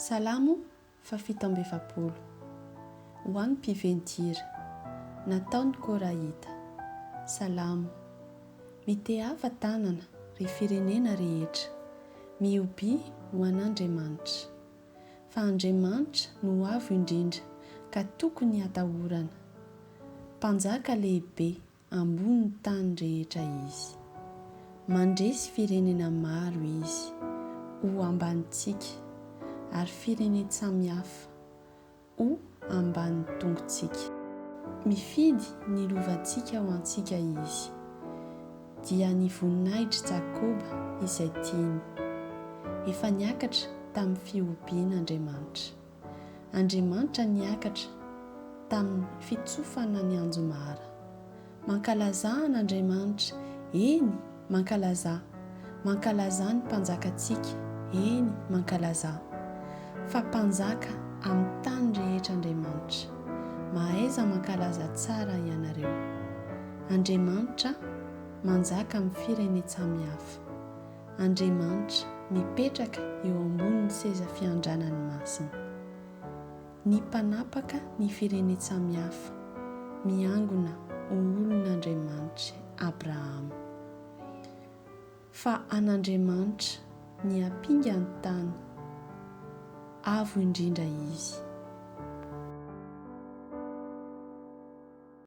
Salamo faha-47. Ho an'ny mpiventy hira. Nataon'ny Korahita. Salamo. Mitehafa tanana, ry firenena rehetra. Mihobia ho an'Andriamanitra. Fa Andriamanitra no avo indrindra ka tokony hatahorana. Mpanjaka lehibe ambonin'ny tany rehetra Izy. Mandresy firenena maro Izy ho ambanintsika, ary firenen-tsamihafa ho ambanin'ny tongotsika. Mifidy ny lovantsika ho antsika Izy, dia ny voninahitr'i Jakoba izay tiany. Efa niakatra tamin'ny fihobiana Andriamanitra. Andriamanitra niakatra tamin'ny fitsofana ny anjomara. Mankalazà an'Andriamanitra, eny, mankalazà! Mankalazà ny Mpanjakantsika, eny, mankalazà! Fa Mpanjaka amin'ny tany rehetra Andriamanitra. Mahaiza mankalaza tsara ianareo. Andriamanitra manjaka amin'ny firenen-tsamihafa. Andriamanitra mipetraka eo ambonin'ny seza fiandranany masina. Ny mpanapaka ny firenen-tsamihafa miangona ho olon'Andriamanitr'i Abrahama. Fa an'Andriamanitra ny ampinga ny tany, avo indrindra Izy.